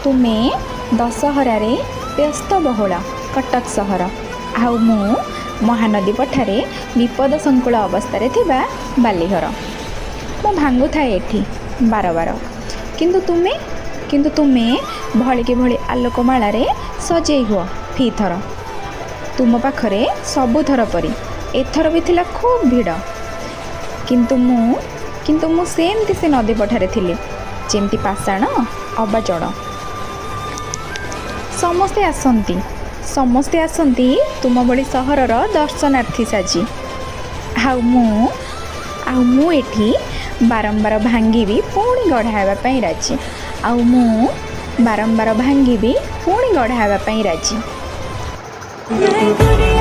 ତୁମେ ଦଶହରାରେ ବ୍ୟସ୍ତବହୁଳ କଟକ ସହର, ଆଉ ମୁଁ ମହାନଦୀ ପଠାରେ ବିପଦ ସଂକୁଳ ଅବସ୍ଥାରେ ଥିବା ବାଲିଘର। ମୁଁ ଭାଙ୍ଗୁଥାଏ ଏଠି ବାରବାର, କିନ୍ତୁ ତୁମେ ଭଳିକି ଭଳି ଆଲୋକମାଳାରେ ସଜେଇ ହୁଅ ଫିଥର। ତୁମ ପାଖରେ ସବୁଥର ପରି ଏଥର ବି ଥିଲା ଖୁବ୍ ଭିଡ଼, କିନ୍ତୁ ମୁଁ ସେମିତି ସେ ନଦୀ ପଠାରେ ଥିଲି, ଯେମିତି ପାଷାଣ ଅବା ଜଡ଼। ସମସ୍ତେ ଆସନ୍ତି, ସମସ୍ତେ ଆସନ୍ତି ତୁମ ଭଳି ସହରର ଦର୍ଶନାର୍ଥୀ ସାଜି, ଆଉ ମୁଁ ଏଠି ବାରମ୍ବାର ଭାଙ୍ଗିବି, ପୁଣି ଗଢ଼ା ହେବା ପାଇଁ ରାଜି। ଆଉ ମୁଁ ବାରମ୍ବାର ଭାଙ୍ଗିବି, ପୁଣି ଗଢ଼ା ହେବା ପାଇଁ ରାଜି। मैं